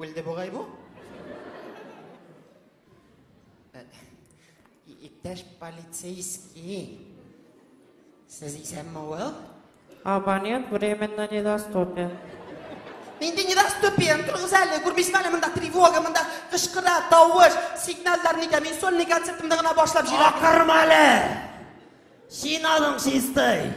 Үлде бугай бу. Иптәш полицейский. Сез исәнме, ул? Абонент временно недоступен. Нинди недоступен? Торыгыз әле, күрмисезме әле, монда тревога, монда кычкыра, тавыш, сигналлар нигә? Мин сольный концертымны гына башлап җибәрдем. Акырма әле! Чинадың чистый.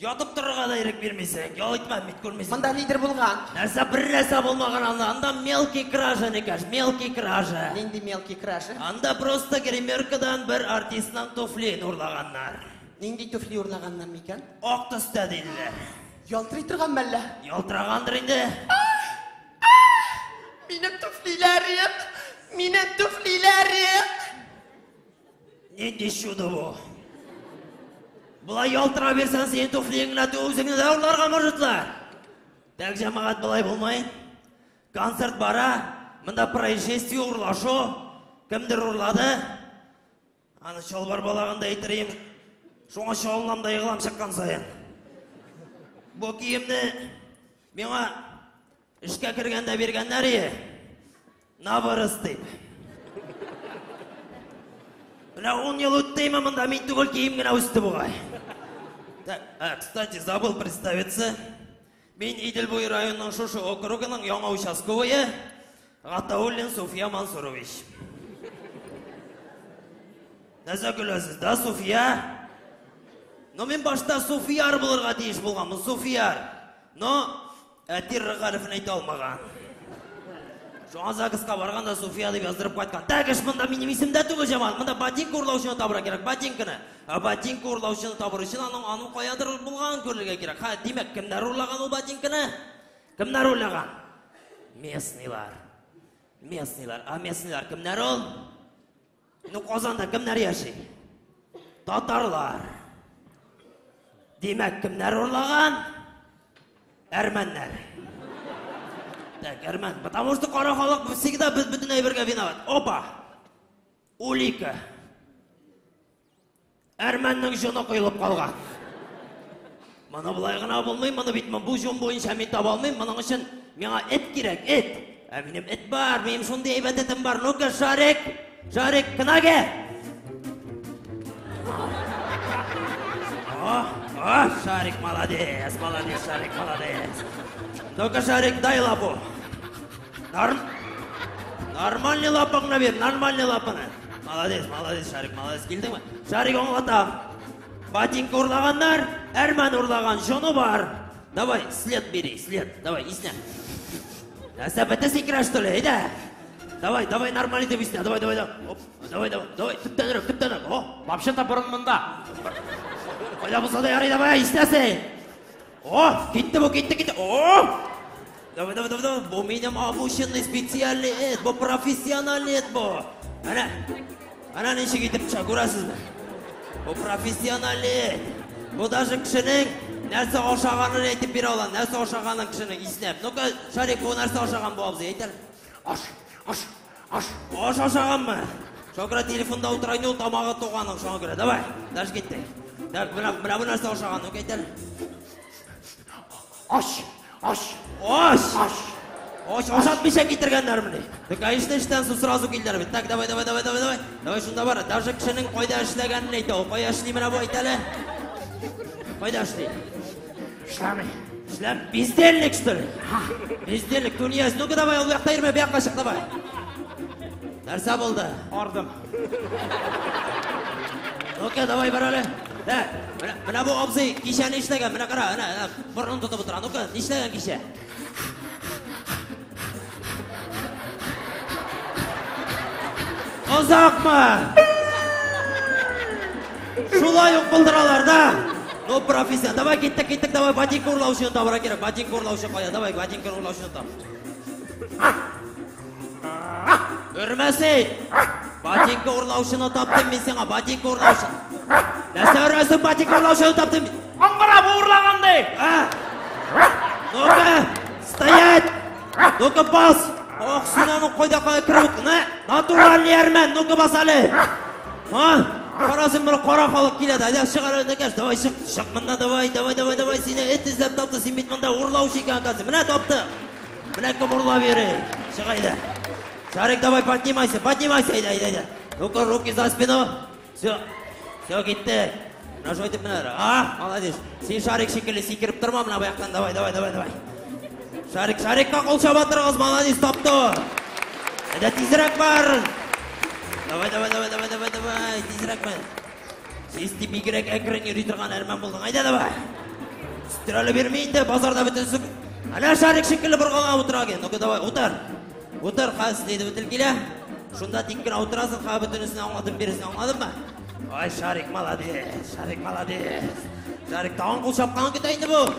Ятып торырга да ирек бирмисең. Ял итмәм бит, күрмисең. Монда нидер булган. Нәрсә, бер нәрсә булмаган анда. Анда мелкий кража, Никаш, мелкий кража. Нинди мелкий кража? Анда просто гримеркадан бер артистның туфлиен урлаганнар. Нинди туфли урлаганнар микән? Ак төстә диделәр. Ялтырый торган мәллә? Ялтырагандыр инде. Минем туфлиләрем! Минем туфлиләрем! Нинди чудо бу? Болай ялтыра бирсәң, синең туфлиең генә түгел, үзеңне дә урларга можетлар. Так, җәмәгать, болай булмый. Концерт бара, монда происшествие, урлашу. Кемдер урлады. Аны чалбар балагында әйтерим. Шуңа чалынам да егылам чыккан саен. Бу киемне миңа эшкә кергәндә биргәннәр ие. На вырос дип. Менә 10 ел үттеме монда мин түгел кием генә үсте бугай. Так, а, кстати, забыл представиться. Мин Идел буе районының шушы округының яңа участковые Гатауллин Суфия Мансурович. Нәрсә көләсез, да, Суфия? Но мин башта Суфияр булырга тиеш булганмын, Суфияр. Но әти Р хәрефен әйтә алмаган. Шуңа ЗАГСка барганда Суфия дип яздырып кайткан. Так, эш монда минем исемдә түгел, җәмәгать. Монда ботинка урлаучыны табырга кирәк, ботинканы. Ә ботинка урлаучыны табыр өчен аның каядыр булганын күрергә кирәк. Ха, димәк, кемнәр урлаган ул ботинканы? Кемнәр урлаган? Местныйлар. Местныйлар. А местныйлар кемнәр ул? Ну, Казанда кемнәр яши? Татарлар. Димәк, кемнәр урлаган? Әрмәннәр. Так, әрмән. Потому что кара халык всегда без бөтен әйбергә виноват. Опа! Улика. Әрмәннең җоны коелып калган. Моны болай гына булмый, моны бит бу җон буенча мин таба алмыйм. Моның өчен миңа эт кирәк, эт. Ә минем эт бар, минем шундый әйбәт этем бар. Ну-ка, Шарик, Шарик, к ноге. О, о, Шарик, молодец, молодец, Шарик, молодец. Ну-ка, Шарик, дай лапу. Нормальный лапаңны бир, нормальный лапаны. Молодец, молодец, Шарик, молодец. Килдеңме? Шарик, аңлатам. Ботинка урлаганнар, әрмән урлаган, җоны бар. Давай, след бери, след. Давай, исне. Нәрсә, бете сикерә, что ли? Әйдә. Давай, давай, нормально итеп исне. Давай, давай, давай. Оп, давай, давай, давай, төптәнрәк, төптәнрәк. О, Вообще-то борын монда. Кайда булса да ярый, давай, исне син. О, китте бу, китте, китте. О! Давай, давай, давай, давай. Бу минем обученный специальный эт, бу профессиональный эт бу. Әнә, әнә ничек итеп төшә, күрәсезме? Бу профессиональный эт. Бу даже кешенең нәрсә ашаганын әйтеп бирә ала, нәрсә ашаганын кешенең иснәп. Ну-ка, Шарик, бу нәрсә ашаган бу абзый, әйт әле. Аш, аш, аш. Аш ашаганмы? Шуңа күрә телефонда утыра инде ул, тамагы туганың, шуңа күрә. Давай, дальше киттек. Так, менә бу нәрсә ашаган, ну-ка әйт әле. Аш, аш. Аш! Аш. Аш, ашатмыйча китергәннәрмени? Да, конечно, эштән соң сразу килделәр бит. Так, давай, давай, давай, давай, давай. Давай, шунда бар. Даже кешенең кайда эшләгәнен әйтә ул. Кая эшли менә бу, әйт әле. Кайда эшли? Эшләми. Эшләм, бездельник, что ли? Бездельник, тунеядец. Ну-ка, давай, ул якта йөрмә, бу якка чык, давай. Нәрсә булды? Ардым. Ну-ка, давай, бар әле. Да, менә бу абзый кичә ни эшләгән? Менә кара, әнә, әнә, борынын тотып утыра. Ну-ка, ни эшләгән кичә? Озакмы? Шулай ук булдыралар, да? Ну, профессия. Давай, киттек, киттек, давай, ботинка урлаучыны табырга кирәк. Ботинка урлаучы кая? Давай, ботинка урлаучыны тап. Өрмәсен! Ботинка урлаучыны таптым мин сиңа, ботинка урлаучы. Нәрсә өрәсең, ботинка урлаучыны таптым. Аңгыра, бу урлаган ди. А! Ну-ка, стоять! Ну-ка, бас! Ох, син аның кайда кая кереп үттең, ә? Натуральный әрмән, ну-ка бас әле! А? Кара син моны, кара халык килә дә, әйдә, чык әле, энекәш, давай чык, чык монда, давай, давай, давай, давай, сине эт эзләп тапты, син бит монда урлаучы икән, оказывается. Менә тапты. Менә кем урлап йөри. Чык әйдә. Шарик, давай, поднимайся, поднимайся, әйдә, әйдә, әйдә. Ну-ка, руки за спину. Все, все, китте. Менә шулай итеп менә. А, молодец. Син шарик шикелле сикереп торма менә бу яктан. Давай, давай, давай, давай. Шарик, шарикка кул чабатырыгыз, молодец, тапты. Әйдә, тизрәк бар. Давай, давай, давай, давай, давай, давай, тизрәк бар. Чисти бигрәк әкрен йөри торган әрмән булдың. Әйдә, давай. Стрелы бирми инде, базарда бөтенесе. Әнә шарик шикелле боргалап утыра икән. Ну-ка, давай, утыр. Утыр, хәзер следователь килә. Шунда тик кенә утырасың, хәзер бөтенесен аңлатып бирерсең, аңладыңмы? Ай, Шарик, молодец, Шарик, молодец. Шарик, тагын кул чапканын көтә инде бу.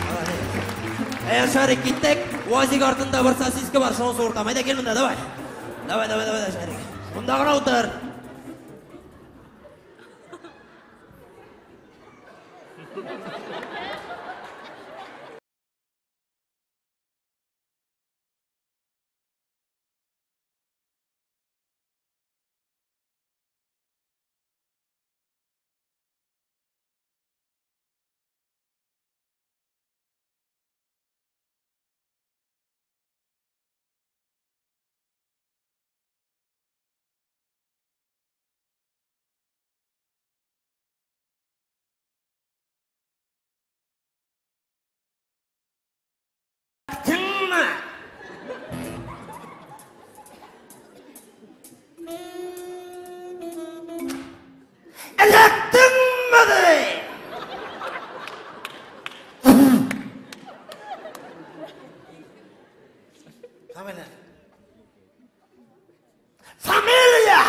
Молодец. Әй, Шарик, киттек. УАЗик артында бер сосиска бар, шуны суыртам. Әйдә, кил монда, давай. Давай, давай, давай, Шарик. Монда гына утыр. Тыңма! Эләктеңме ди? Фамилия. Фамилия!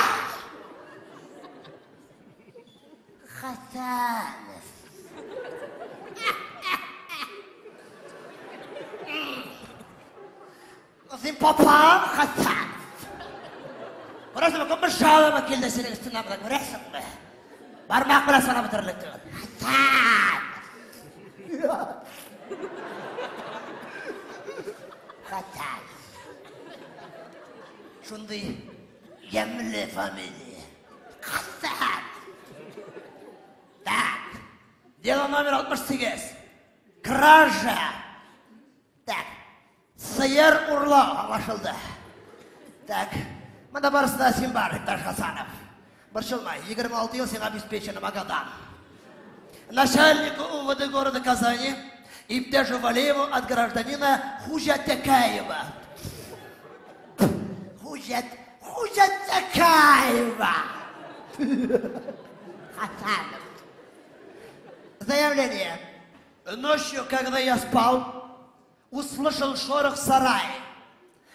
Хасанов. Син папам Хасанов. Күрәсеңме, күпме жалоба килде синең өстеннән менә, күрәсеңме? Бармак белән санап бетерерлек түгел. Хасанов. Хасанов. Шундый ямьле фамилия. Хасан. Так. Дело номер 68. Кража. Так. Сыер урлау аңлашылды. Так. Монда барысы да син бар, иптәш Хасанов. Борчылма, 26 ел сиңа обеспечена Магадан. Начальнику УВД города Казани Иптәшу Валееву от гражданина Хуҗатякаева. Хуҗат, Хуҗатякаева. Хасанов. Заявление. Ночью, когда я спал, услышал шорох в сарае.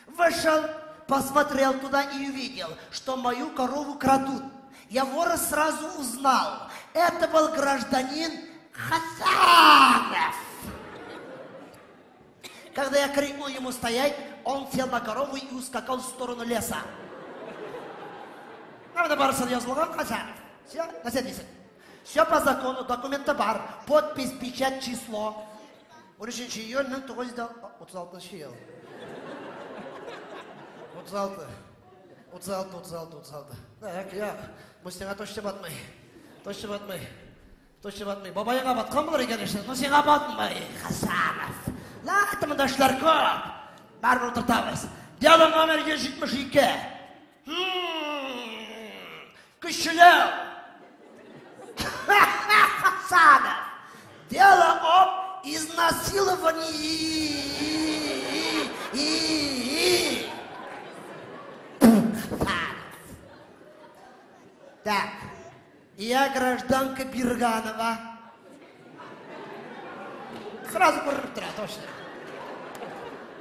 Вышел, посмотрел туда и увидел, что мою корову крадут. Я вора сразу узнал. Это был гражданин Хасанов. Когда я крикнул ему стоять, он сел на корову и ускакал в сторону леса. Надо барысын язылган Хасанов. Все, нәрсә дисең? Все по закону, документы бар, подпись, печать, число. 13 июль 1936 ел. 36. 36, 36, 36. Так, юк. Бу сиңа точно батмый. Точно батмый. Точно батмый. Бабайыңа баткан булыр икән эше. Но сиңа батмый, Хасанов. Ладно, монда эшләр күп. Барыбер утыртабыз. Дело номер 172. Көчләү. Хасанов. Дело об изнасиловании. Хасанов. Так, я гражданка Бирганова. Сразу күренеп тора, точно.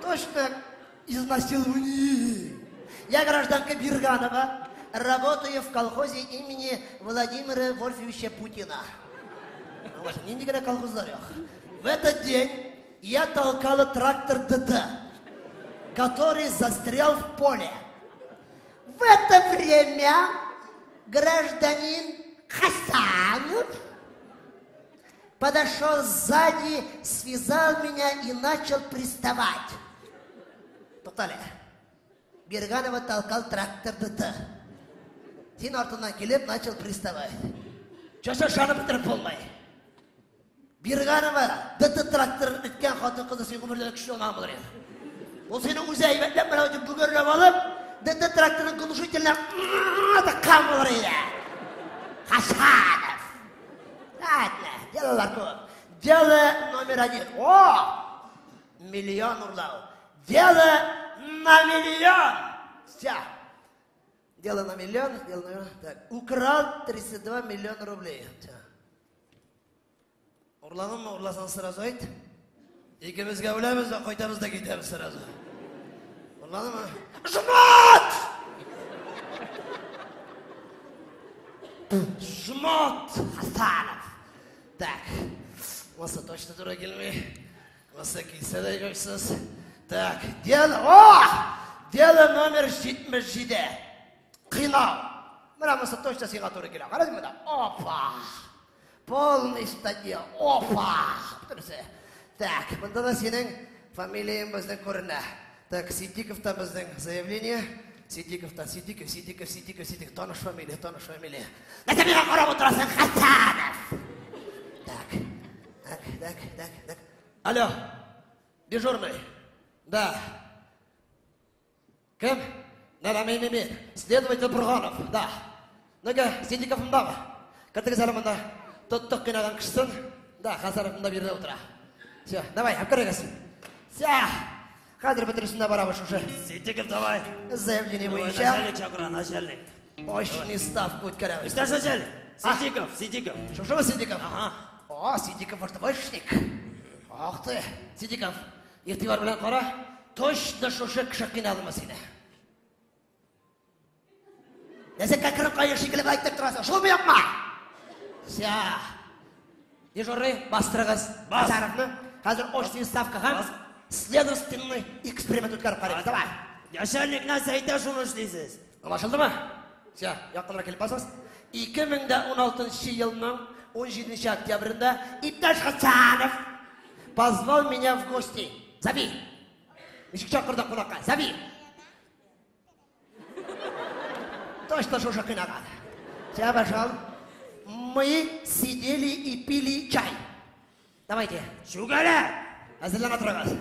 Точно изнасилование. Я гражданка Бирганова, работаю в колхозе имени Владимира Вольфовича Путина. Нинди генә колхозлар юк. В этот день я толкала трактор ДТ, который застрял в поле. В это время гражданин Хасанов подошел сзади, связал меня и начал приставать. Туктале. Берганова толкал трактор ДТ. Син артыннан килеп, начал приставать. Часа ышанып бетереп булмый. Бирганова, ДТ тракторын эткән хатын кызы син гомердә дә көчле алмаган булыр идең. Ул сине үзе әйбәтләп менә үтеп бөгәрләп алып, ДТ тракторын глушительне тыккан булыр иде. Хасанов. Ладно, делалар күп. Дело номер один. О! Миллион урлау. Дело на миллион. Все. Дело на миллион, дело на миллион. Так, украл 32 миллиона рублей. Все. Урладыңмы? Урласаң сразу әйт. Икебезгә үләбез дә кайтабыз да китәбез сразу. Урладыңмы? Жмот! Жмот! Хасанов. Так. Монысы точно туры килми. Монысы килсә дә җайсыз. Так, дело... О! Дело номер 77. Кыйнау. Менә монысы точно сиңа туры килә. Карагыз монда. Опа! Полный статья. Опа! Бөтенесе. Так, монда да синең фамилияң безнең күренә. Так, Сиддиковтан безнең заявление. Сиддиковтан, Сиддиков, Сиддиков, Сиддиков, Сиддиков. Таныш фамилия, таныш фамилия. Нәрсә миңа карап утырасың, Хәсәнов? Так, так, так, так, так. Алло, дежурный. Да. Кем? Да, да, мин, мин, мин. Следователь Бурганов, да. Ну-ка, Сиддиков мондамы? Кертегез әле монда. Тоттык кыйнаган кешесен. Да, Хәсәнов монда биредә утыра. Все, давай, алып керегез. Все. Хәзер бөтенесен дә барабыз шушы. Сиддиков, давай. Заявление Давай, буенча начальник чакыра, начальник. очный ставка үткәрәбез. Иптәш начальник. Сиддиков, Сиддиков. Шушымы Сиддиков? Ага. О, Сиддиков вышник. Ах ты, Сиддиков, игътибар белән кара. Точно шушы кеше кыйнадымы сине? Нәрсә кәкре каеш шикелле болай итеп торасың? Шулмы юкмы? Вся. Дежурный, бастырыгыз. Бас. Хәсәновны. Хәзер очный ставка һәм Бас. следственный эксперимент үткәреп карыйбыз. Давай. Начальник нәрсә әйтә, шуны эшлисез. Аңлашылдымы? Вся, якынрак килеп басыгыз. 2016 елның 17 октябрендә иптәш Хәсәнов позвал меня в гости. Зови. Ничек чакырды кунакка? Зови. Точно шушы кыйнаган. Все, пошел. Мы сидели и пили чай. Давайте. Чүгәлә! Әзерләнә торыгыз.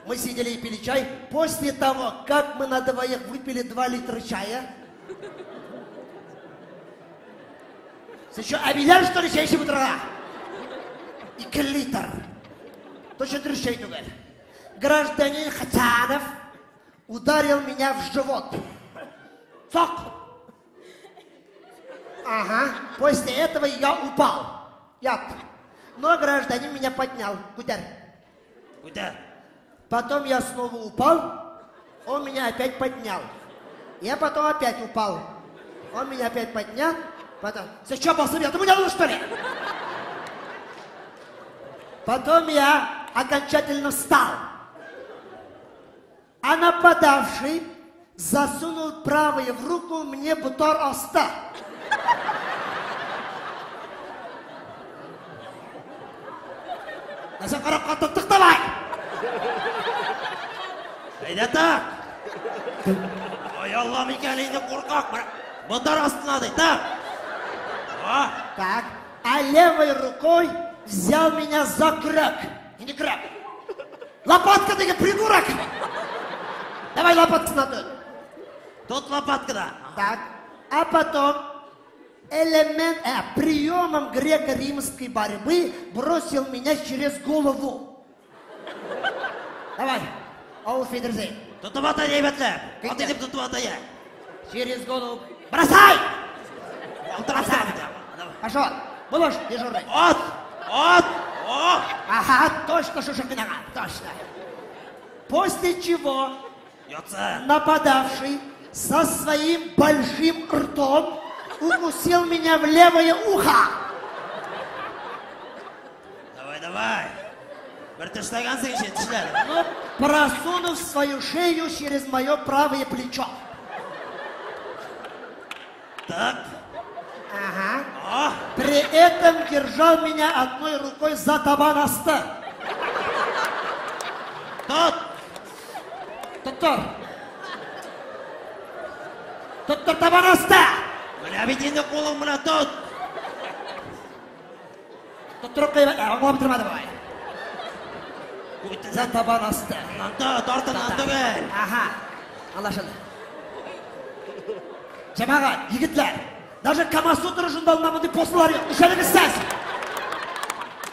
Мы сидели и пили чай. После того, как мы на двоих выпили 2 литра чая. Сез что, әбиләр, что ли, чәй эчеп утырырга? 2 литр. Точно дөрес чәй түгел. Гражданин Хасанов ударил меня в живот. Сок! Ага. После этого я упал. Я. Но гражданин меня поднял. Күтәр. Күтәр. Потом я снова упал, он меня опять поднял. Я потом опять упал. Он меня опять поднял. Потом... Ты что, басып ятып уйнадың, что ли? Потом я окончательно встал. А нападавший засунул правой в руку мне бутар асты. Нәрсә карап каттың? Тык давай! Әйдә так! Ай Аллам икән инде куркак. Ботар астына ди, так! А? Так, а левой рукой взял меня за крюк. Не крюк. Лопатка ты, придурок! Давай лопатку надо. Тот лопатка да. Так, а потом приемом греко-римской борьбы бросил меня через голову. Давай, Ауф Видерзейн. Тотып ата әйбәтләп. Ат итеп тотып ата я. Через голову. Бросай! Бросай! Пошел. Булыш, дежурный. Ат! Ат! О! Ага, точно шушыкынага, точно. После чего Ятсын. нападавший со своим большим ртом укусил меня в левое ухо. Давай, давай. Бер тешләгәнсең инде, тешлә. Но просунув свою шею через мое правое плечо. Так. Ага. А? При этом держал меня одной рукой за табан асты. Тот. Тоттыр. Тоттыр табан асты. Менә бит инде кулың менә тот. Тоттырып куйып, аңлап тормады бабай. За табан асты. Тот, артыннан түгел. Ага, аңлашылды. Җәмәгать, егетләр, даже Камасутра журналында мондый позалар юк. Нишләдегез сез?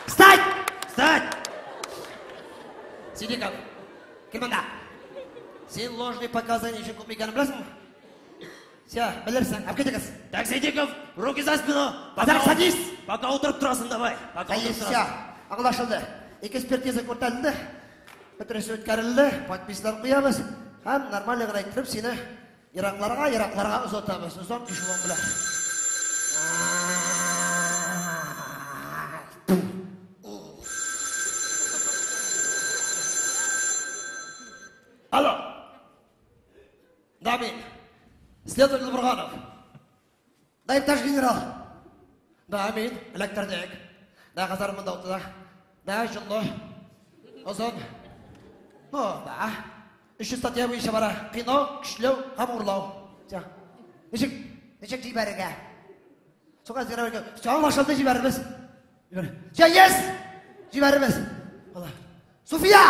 Встать! Встать! Сидиков, кил монда. Син ложный показания өчен күпме икәнен беләсеңме? Все, белерсең. Алып китегез. Так, Сидиков, руки за спину. Базар, садись. Пока утырып торасың, давай. Пока Әйе, утырып все, торасың. аңлашылды. Экспертиза күрсәтелде. Бөтенесе үткәрелде. Подписьлар куябыз. Һәм нормально гына иттереп сине еракларга, еракларга озатабыз. Озак эшелон белән. Алло. Да, мин. Следователь Бурганов. Да, иптәш генерал. Да, мин. Эләктердек. Да, хәзер монда утыра. Да, җонлы. Озын. Ну, да. 300 статья буенча бара. Кыйнау, көчләү һәм урлау. Всё. Ничек, ничек җибәрергә? Суга җибәрергә. Всё, аңлашылды, җибәрербез. Җибәр. Всё, есть! Җибәрербез. Алла. Суфия!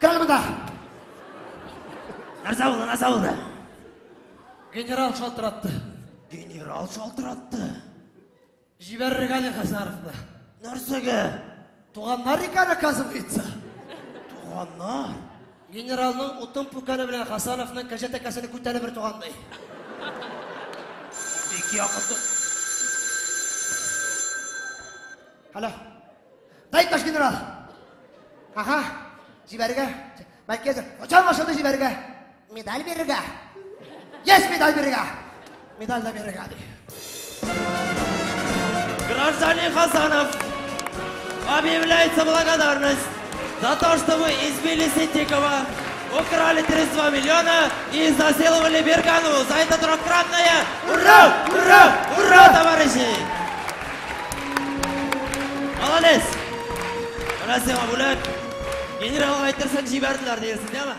Кер монда. Нәрсә булды, нәрсә булды? Генерал шалтыратты. Генерал шалтыратты. Җибәрергә әле Хәсәновны. Нәрсәгә? Туганнар икән, оказывается. Туганнар? Генералның утын пүкәне белән Хасановның кәҗә тәкәсен күтәреп бер туган ди. Бик якын. Алло. Да, иптәш генерал. Ага, җибәрергә. Бәлки әзер. Качан башлады җибәрергә? Медаль бирергә. Есть медаль бирергә. Медаль дә бирергә ди. Гражданин Хасанов, объявляется благодарность за то, что вы избили Ситикова, украли 32 миллиона и изнасиловали Берганову. За это трехкратное ура! Ура! Ура, товарищи! Молодец! Менә сиңа бүләк. Генералга әйтерсең җибәрделәр диярсең, яме?